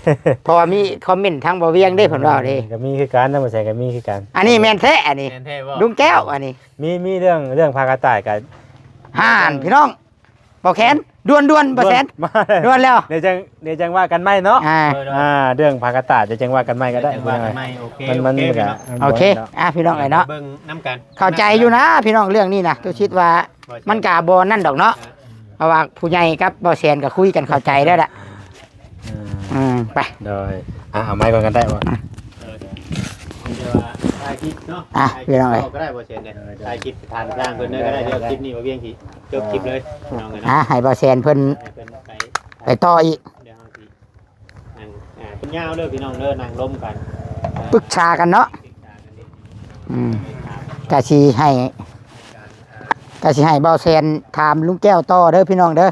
ເພາະວ່າມີຄອມເມັນທາງບໍ່ວຽງເດ້ ເພິ່ນເວົ້າເດ້ ກໍມີຄືກັນນະ ບໍ່ແຊນກໍມີຄືກັນ ອັນນີ້ແມ່ນແທ້ ອັນນີ້ ແມ່ນແທ້ບໍ່? ລຸງແກ້ວ ອັນນີ້ ມີ ມີເລື່ອງ ເລື່ອງຜ້າກະຕ່າຍກໍ ຫ້າ ພີ່ນ້ອງ ບໍ່ແຄນ ດ່ວນໆ ບໍ່ແຊນ ດ່ວນແລ້ວ ດຽວຈັ່ງ ດຽວຈັ່ງວ່າກັນໃໝ່ເນາະ ອ່າ ໂດຍໆ ອ່າ ເລື່ອງຜ້າກະຕ່າຍ ດຽວຈັ່ງວ່າກັນໃໝ່ກໍໄດ້ ດຽວຈັ່ງວ່າກັນໃໝ່ ໂອເຄ ມັນ ໂອເຄ ກໍ ພີ່ນ້ອງ ໂອເຄ ອ່າ ພີ່ນ້ອງເອີຍເນາະ ເບິ່ງນຳກັນ ເຂົ້າໃຈຢູ່ນະ ພີ່ນ້ອງ ເລື່ອງນີ້ນະ ຕຸຊິດວ່າ ມັນກໍບໍ່ນັ້ນດອກເນາະ ອ່າ ເພາະວ່າຜູ້ໃຫຍ່ກັບບໍ່ແຊນກໍຄຸຍກັນເຂົ້າໃຈແລ້ວລະ ອ່າ ອືມ ໄປ ໂດຍ ອ່າ ເອົາໄມ້ກ່ອນກໍໄດ້ບໍ່? ອ່າ ເອີ ດຽວວ່າຖ່າຍຄລິບເນາະ ອ່າ ພີ່ນ້ອງເອີຍ ກໍໄດ້ບໍ່ແຊນເດ້ ຖ່າຍຄລິບຖາມທາງເພິ່ນເດີກໍໄດ້ ດຽວຄລິບນີ້ບໍ່ວຽງຊິຈົບຄລິບເລີຍ ພີ່ນ້ອງເອີຍເນາະ ອ່າ ໃຫ້ບໍ່ແຊນເພິ່ນ ໃຫ້ເພິ່ນໄປ ໄປຕໍ່ອີກ ດຽວເຮົາຊິ ອ່າ ເປັນຍາວເດີພີ່ນ້ອງເດີ ນັ່ງລົມກັນ ອ່າ ປຶກສາກັນເນາະ ປຶກສາກັນເດ້ ອືມ ກະຊິໃຫ້ ກະຊິໃຫ້ບໍ່ແຊນຖາມລຸງແກ້ວຕໍ່ເດີພີ່ນ້ອງເດີ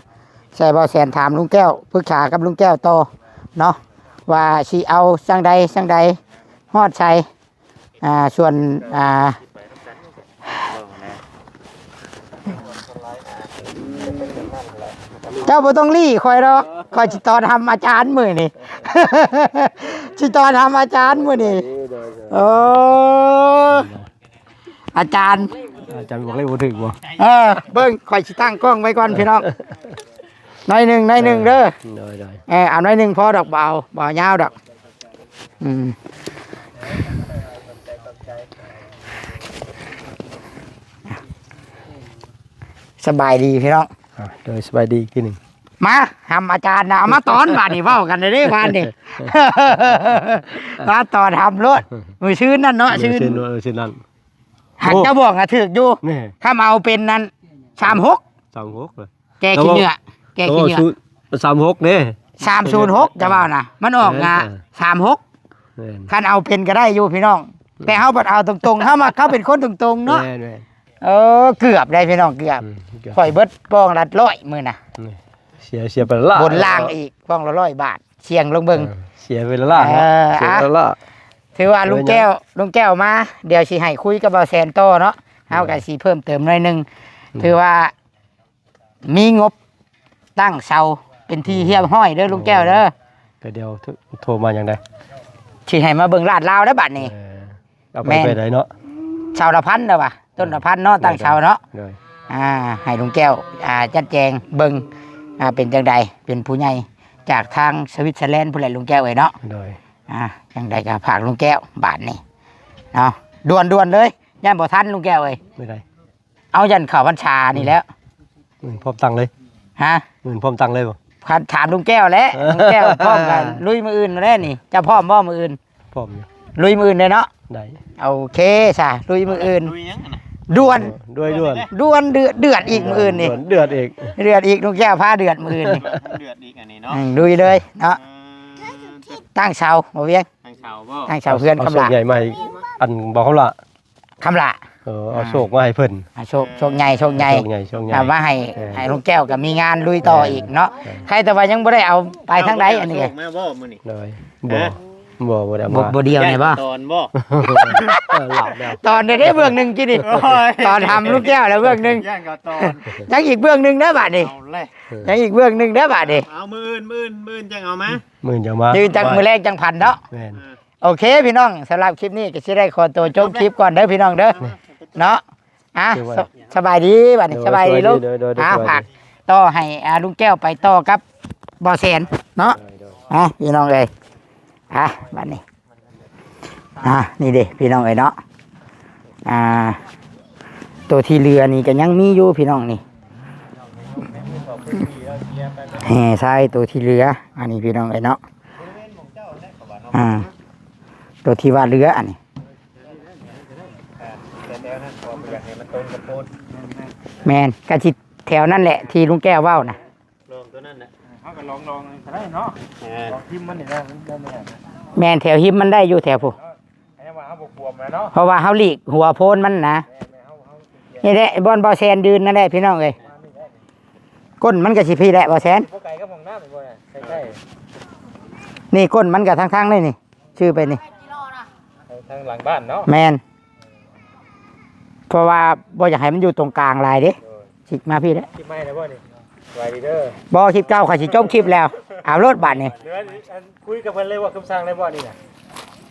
ໃຫ້ບໍ່ແຊນຖາມລຸງແກ້ວ ປຶກສາກັບລຸງແກ້ວຕໍ່ເນາະ ວ່າຊິເອົາຈັ່ງໃດຈັ່ງໃດ ຮອດໃສ ອ່າ ສ່ວນ ອ່າ ເຈົ້າບໍ່ຕ້ອງລີ້ຂ້ອຍດອກ ຂ້ອຍຊິຕ້ອນຮັບອາຈານມື້ນີ້ ຊິຕ້ອນຮັບອາຈານມື້ນີ້ ໂອ້ ອາຈານ ອາຈານບອກເລກບໍ່ຖືກບໍ່? ເອີ ເບິ່ງ ຂ້ອຍຊິຕັ້ງກ້ອງໄວ້ກ່ອນພີ່ນ້ອງ ໜ້ອຍໜຶ່ງ ໜ້ອຍໜຶ່ງເດີ. ໂດຍໆ ເອີ ເອົາໜ້ອຍໜຶ່ງພໍດອກ ບໍ່ເອົາ ບໍ່ເອົາຍາວດອກ. ອືມ ສະບາຍດີພີ່ນ້ອງ. ອ່າ ໂດຍ ສະບາຍດີອີກທີໜຶ່ງ. ມາ ຫຳອາຈານນະ ເອົາມາຕອນບາດນີ້ ເວົ້າກັນເດ້ບາດນີ້ ມາຕອນຫຳໂລດ. ມື້ຊືນນັ້ນເນາະ ຊືນ ມື້ຊືນນັ້ນ ຫາກ ໂອ້ ເຈົ້າບອກນະຖືກຢູ່ ນີ້ ຄຳເອົາເປັນນັ້ນ ສາມຫົກ ສາມຫົກ ແກ່ຂີ້ເຫຍື້ອ ແກ່ຂີ້ເຫຍື້ອ ສາມຫົກເດ້ ສາມສູນຫົກ ຈະເວົ້ານະ ມັນອອກ ເອີ ນະ ສາມຫົກ. ແມ່ນ ຄັນເອົາເປັນກໍໄດ້ຢູ່ພີ່ນ້ອງ ແຕ່ເຮົາບັດເອົາຕົງໆ ເຮົາມັກ ເຮົາເປັນຄົນຕົງໆເນາະ. ແມ່ນໆ ເອີ ເກືອບໄດ້ພີ່ນ້ອງ ເກືອບ ອືມ ເກືອບ ຂ້ອຍເບິດກ້ອງລະຮ້ອຍມື້ນະ ນີ້ ເສຍ ເສຍໄປລະລ້ານ ບົນລ່າງອີກ ກ້ອງລະຮ້ອຍບາດ ສ່ຽງລົງເບິ່ງ ເອີ ເສຍໄປລະລ້ານ ເອີ ເສຍໄປລະລ້ານ. ຖືວ່າລຸງແກ້ວ ເອີ ລຸງແກ້ວມາ ດຽວຊິໃຫ້ຄຸຍກັບບ່າວແສນຕໍ່ເນາະ ເຮົາກໍ ເອີ ຊິເພີ່ມເຕີມໜ້ອຍໜຶ່ງ ອືມ ຖືວ່າ ມີງົບຕັ້ງເສົາເປັນທີ່ຮຽບຮ້ອຍເດີລຸງແກ້ວເດີ. ກໍດຽວໂທ ໂທມາຫຍັງໃດ ຊິໃຫ້ມາເບິ່ງລາດລາວເດີບາດນີ້. ເອີ ເອົາໄປ ແມ່ນ ໄປໃດເນາະ ເສົາລະພັນເດີວ່າ ຕົ້ນລະພັນເນາະ ໂດຍ ຕັ້ງເສົາເນາະ. ໂດຍ ອ່າ ໃຫ້ລຸງແກ້ວ ອ່າ ຈັດແຈງເບິ່ງ ອ່າ ເປັນຈັ່ງໃດ ເປັນຜູ້ໃຫຍ່ຈາກທາງສະວິດເຊີແລນພຸ້ນແຫຼະລຸງແກ້ວເອີຍເນາະ. ໂດຍ ອ່າ ຈັ່ງໃດກໍຝາກລຸງແກ້ວບາດນີ້ເນາະ ດ່ວນໆເລີຍ ຢ້ານບໍ່ທັນລຸງແກ້ວເອີຍ. ມື້ໃດ? ເອົາ ຢ້ານເຂົ້າພັນສານີ້ແຫຼ້ວ ມື້ອື່ນພ້ອມຕັ້ງເລີຍ. ຮະ? ມື້ອື່ນພ້ອມຕັ້ງເລີຍບໍ່? ຄັນຖາມລຸງແກ້ວແຫຼະ ລຸງແກ້ວພ້ອມກັນລຸຍມື້ອື່ນແຫຼະນີ້. ເຈົ້າພ້ອມບໍ່ມື້ອື່ນ? ພ້ອມຢູ່ ລຸຍມື້ອື່ນເດ້ເນາະ. ໄດ້ ໂອເຄຊະ ລຸຍມື້ອື່ນ. ລຸຍຫຍັງຫັ້ນນະ? ດ່ວນ ເອີ ດ່ວນ ດ່ວນ ດ່ວນເດືອດ ເດືອດອີກມື້ອື່ນນີ້. ດ່ວນເດືອດອີກ ເດືອດອີກ ລຸງແກ້ວພາເດືອດມື້ອື່ນນີ້. ເດືອດອີກອັນນີ້ເນາະ. ອືມ ລຸຍເລີຍເນາະ. ເອີ ຕັ້ງເສົາບໍ່ວຽງ? ຕັ້ງເສົາບໍ່? ຕັ້ງເສົາເຮືອນຄຳຫຼ້າ ເອົາໂຊກໃຫຍ່ມາໃຫ້ ອັນ ບໍ່ຄຳຫຼ້າ ຄຳຫຼ້າ. ເອີ ເອົາ ອ່າ ໂຊກມາໃຫ້ເພິ່ນ ອ່າ ໂຊກ ໂຊກໃຫຍ່ ໂຊກໃຫຍ່ ໂຊກໃຫຍ່ ໂຊກໃຫຍ່ ເອົາມາໃຫ້ ເອີ ໃຫ້ລຸງແກ້ວກໍມີງານລຸຍຕໍ່ອີກເນາະ. ແມ່ນ ໃຄແຕ່ວ່າຍັງບໍ່ໄດ້ເອົາໄປທາງໃດອັນນີ້. ເຈົ້າບໍ່ໄດ້ເອົາໂຊກມາບໍ່ມື້ນີ້? ໂດຍ ບໍ່ ຮະ? ບໍ່ ບໍ່ໄດ້ເອົາມາ. ບໍ່ ບໍ່ດຽວນີ້ບໍ່? ຕອນບໍ່? ເອີ ຫຼາບແລ້ວ ຕອນໄດ້ເບື້ອງໜຶ່ງກີ້ນີ້. ໂອ້ຍ ຕອນທຳລຸງແກ້ວແລ້ວເບື້ອງໜຶ່ງ ຢ້ານກໍຕອນ ຍັງອີກເບື້ອງໜຶ່ງເດີບາດນີ້. ເອົາແຫຼະ ຍັງອີກເບື້ອງໜຶ່ງເດີບາດນີ້. ເອົາ ມື້ອື່ນ ມື້ອື່ນ ມື້ອື່ນຈັ່ງເອົາມາ ມື້ອື່ນຈັ່ງມາ ມື້ອື່ນຈັກມື້ແລງຈັ່ງພັນເນາະ. ແມ່ນ ໂອເຄພີ່ນ້ອງ ສຳລັບຄລິບນີ້ກໍຊິໄດ້ຂໍຕົວຈົບຄລິບກ່ອນເດີພີ່ນ້ອງເດີ ເນາະ. ອ່ະ ສະ ສະບາຍດີບາດນີ້ ສະບາຍດີລຸງ. ອ່າ ຝາກຕໍ່ໃຫ້ ອ່າ ລຸງແກ້ວໄປຕໍ່ກັບບ່າວແສນເນາະ. ອ່າ ພີ່ນ້ອງເອີຍ ອ່າ ບາດນີ້ ອ່າ ນີ້ເດ້ພີ່ນ້ອງເອີຍເນາະ. ອ່າ ໂຕທີ່ເຫຼືອນີ້ກໍຍັງມີຢູ່ພີ່ນ້ອງນີ້ ແຫ່ຊາຍໂຕທີ່ເຫຼືອ ອັນນີ້ພີ່ນ້ອງເອີຍເນາະ. ອ່າ ໂຕທີ່ວ່າເຫຼືອອັນນີ້ ແມ່ນ ກະຊິແຖວນັ້ນແຫຼະທີ່ລຸງແກ້ວເວົ້ານະ. ລອງຕົວນັ້ນນະ ເຮົາກໍລອງ ລອງກໍໄດ້ເນາະ. ແມ່ນ ລອງທິ່ມມັນນີ້ນະ ມັນບໍ່ແມ່ນ. ແມ່ນ ແຖວຮິມມັນໄດ້ຢູ່ແຖວພຸ້ນ ເນາະ ອັນນີ້ວ່າເຮົາບໍ່ຂວມແລ້ວເນາະ ເພາະວ່າເຮົາຫຼີກຫົວໂພນມັນນະ. ແມ່ນ ແມ່ນ ເຮົາ ເຮົາ ນີ້ແຫຼະບ່ອນບ່າວແຊນຢືນນັ້ນແຫຼະພີ່ນ້ອງເອີຍ. ກົ້ນມັນກໍຊິພີ້ແຫຼະບ່າວແຊນ ບໍ່ໄກກັບຫ້ອງນ້ຳບໍ່ນະ ໃກ້ໆ. ນີ້ກົ້ນມັນກໍທາງໆນີ້ ນີ້ຊື່ໄປນີ້ ທາງ ທາງຫຼັງບ້ານເນາະ. ແມ່ນ ເພາະວ່າບໍ່ຢາກໃຫ້ມັນຢູ່ຕົງກາງຫຼາຍເດ້. ໂດຍ ຊິມາພີ້ແຫຼະ. ຄລິບໃໝ່ແລ້ວບໍ່ນີ້? ສະບາຍດີເດີ. ບໍ່ ຄລິບເກົ່າຂ້ອຍຊິຈົບຄລິບແລ້ວ ເອົາໂລດບາດນີ້. ເຫຼືອອັນ ຄຸຍກັບເພິ່ນເລີຍບໍ່? ຄຳສັ່ງເລີຍບໍ່ນີ້ນະ?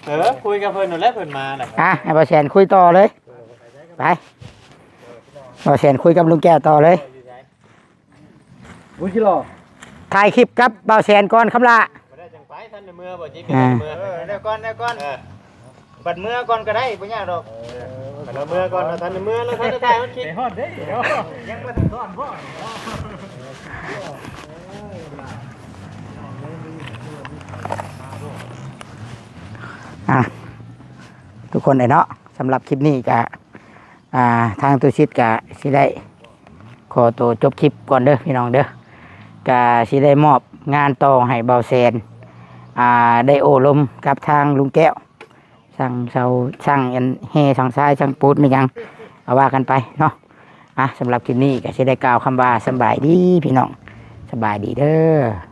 ເອີ ຄຸຍກັບເພິ່ນນັ້ນແຫຼະ ເພິ່ນມາແລ້ວ. ອ່ະ ໃຫ້ບ່າວແຊນຄຸຍຕໍ່ເລີຍ ໄປ ບ່າວແຊນຄຸຍກັບລຸງແກ້ວຕໍ່ເລີຍ. ອຸ້ຍ ຊິລໍ ຖ່າຍຄລິບກັບບ່າວແຊນກ່ອນຄຳລະ. ບໍ່ໄດ້ຈັ່ງໄປ ທັນໄດ້ເມືອບໍ່ຈິກ ອ່າ ທັນໄດ້ເມືອ. ເອີ ແລ້ວກ່ອນ ແລ້ວກ່ອນ ເອີ ບັດເມືອກ່ອນກໍໄດ້ ບໍ່ຍາກດອກ. ເອີ ບັດເມືອກ່ອນ ທັນໄດ້ເມືອ ແລ້ວທັນໄດ້ຖ່າຍຄລິບ ໄປຮອດເດ້ ຍັງບໍ່ທັນຮອດບໍ່? ອ່ະ ທຸກຄົນເອີຍເນາະ ສຳລັບຄລິບນີ້ກະ ອ່າ ທາງຕູ້ຊິດກະຊິໄດ້ຂໍໂຕຈົບຄລິບກ່ອນເດີພີ່ນ້ອງເດີ. ກະຊິໄດ້ມອບງານຕໍ່ໃຫ້ບ່າວແສນ ອ່າ ໄດ້ໂອ້ລົມກັບທາງລຸງແກ້ວ ຊ່າງເສົາ ຊ່າງອັນແຮ່ ຊ່າງຊາຍ ຊ່າງປູນ ແມ່ນຫຍັງ ເອົາວ່າກັນໄປເນາະ. ອ່ະ ສຳລັບຄລິບນີ້ກະຊິໄດ້ກ່າວຄຳວ່າສຳບາຍດີພີ່ນ້ອງ ສະບາຍດີເດີ.